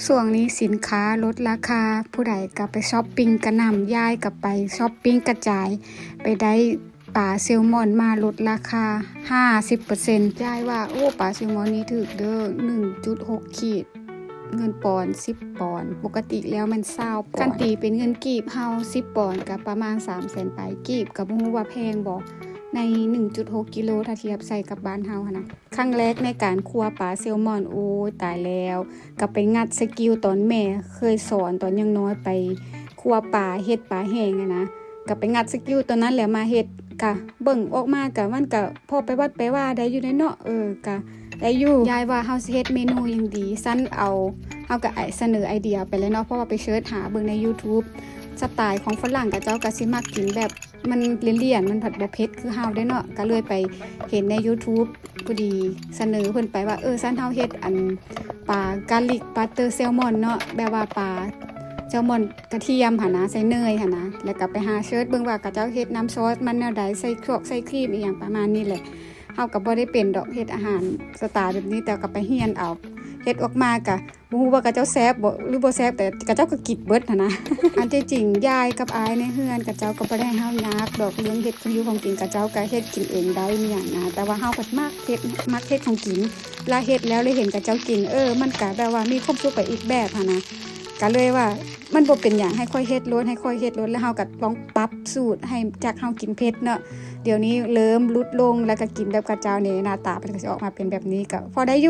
ຊ່ວງນີ້ສິນຄ້າລົດລາຄາ ຜູ້ໃດກໍໄປຊັອບປິງກະໜ່ຳ, ຍາຍກໍໄປຊັອບປິງກະຈາຍ, ໄປໄດ້ປາແຊວມອນມາລົດລາຄາຫ້າສິບເປີເຊັນ. ຍາຍວ່າ ໂອ້ ປາແຊວມອນນີ້ຖືກເດີ້ ໜຶ່ງຈຸດຫົກຂີດ ເງິນປອນສິບປອນ, ປົກກະຕິແລ້ວແມ່ນຊາວປອນ. ຄັນຕີເປັນເງິນກີບເຮົາ ສິບປອນກໍປະມານສາມແສນປາຍກີບ, ກໍບໍ່ຮູ້ວ່າແພງບໍ່ ໃນໜຶ່ງຈຸດຫົກກິໂລ ຖ້າທຽບໃສ່ກັບບ້ານເຮົາຫັ້ນນະ. ຄັ້ງແລກໃນການຄົວປາແຊວມອນ ໂອ້ຍ ຕາຍແລ້ວ, ກໍໄປງັດສະກິວຕອນແມ່ເຄີຍສອນຕອນຍັງນ້ອຍ ໄປຄົວປາ ເຮັດປາແຫ້ງຫັ້ນນະ, ກໍໄປງັດສະກິວຕອນນັ້ນແຫຼະມາເຮັດ, ກະເບິ່ງອອກມາ ກະມັນກະພໍໄປວັດໄປວາໄດ້ຢູ່ເດເນາະ, ເອີ ກະໄດ້ຢູ່. ຍາຍວ່າເຮົາຊິເຮັດເມນູຫຍັງດີ? ຊັ້ນເອົາ ເຮົາກະໄອ ສະເໜີໄອເດຍໄປແລ້ວເນາະ, ເພາະວ່າໄປເສີດຫາເບິ່ງໃນຢູທູບ, ສະໄຕຂອງຝຣັ່ງເຂົາເຈົ້າກໍຊິມັກກິນແບບ ມັນລຽນໆ ມັນພັດບໍ່ເຜັດຄືເຮົາເດ້ເນາະ, ກໍເລີຍໄປເຫັນໃນຢູທູບ ພໍດີສະເໜີເພິ່ນໄປວ່າ ເອີ ຊັ້ນເຮົາເຮັດອັນປາກາລິກບັດເຕີແຊວມອນເນາະ, ແບບວ່າປາແຊວມອນກະທຽມຫັ້ນນະ ໃສ່ເນີຍຫັ້ນນະ, ແລ້ວກໍໄປຫາເສີດເບິ່ງວ່າເຂົາເຈົ້າເຮັດນ້ຳຊອດມັນແນວໃດ ໃສ່ຊອກໃສ່ຄຣີມອີ່ຫຍັງປະມານນີ້ແຫຼະ. ເຮົາກໍບໍ່ໄດ້ເປັນດອກເຮັດອາຫານສະໄຕແບບນີ້, ແຕ່ກໍໄປຮຽນເອົາ, ເຮັດອອກມາກໍ ບໍ່ຮູ້ວ່າເຂົາເຈົ້າແຊບບໍ່ ຫຼືບໍ່ແຊບ, ແຕ່ເຂົາເຈົ້າກໍກິນເບິດຫັ້ນນະ. ອັນທີ່ຈິງ ຍາຍກັບອ້າຍໃນເຮືອນເຂົາເຈົ້າກໍບໍ່ໄດ້ໃຫ້ເຮົາຍາກດອກ ເລື່ອງເຮັດຂອງຢູ່ຂອງກິນ, ເຂົາເຈົ້າກໍເຮັດກິນເອງໄດ້ມີຫຍັງນະ, ແຕ່ວ່າເຮົາພັດມັກເຮັດ ມັກເຮັດຂອງກິນ, ລະເຮັດແລ້ວ ລະເຫັນເຂົາເຈົ້າກິນ ເອີ ມັນກະແບບວ່າມີຄວາມສຸກໄປອີກແບບຫັ້ນນະ. ກະເລີຍວ່າ ມັນບໍ່ເປັນຫຍັງ ໃຫ້ຂ້ອຍເຮັດໂລດ ໃຫ້ຂ້ອຍເຮັດໂລດ, ລະເຮົາກໍລອງປັບສູດໃຫ້ ຈາກເຮົາກິນເຜັດເນາະ, ດຽວນີ້ເລີ່ມຫຼຸດລົງ ລະກໍກິນແບບເຂົາເຈົ້ານີ້ ໜ້າຕາເພິ່ນກໍຊິອອກມາເປັນແບບນີ້ ກໍພໍໄດ້ຢູ່.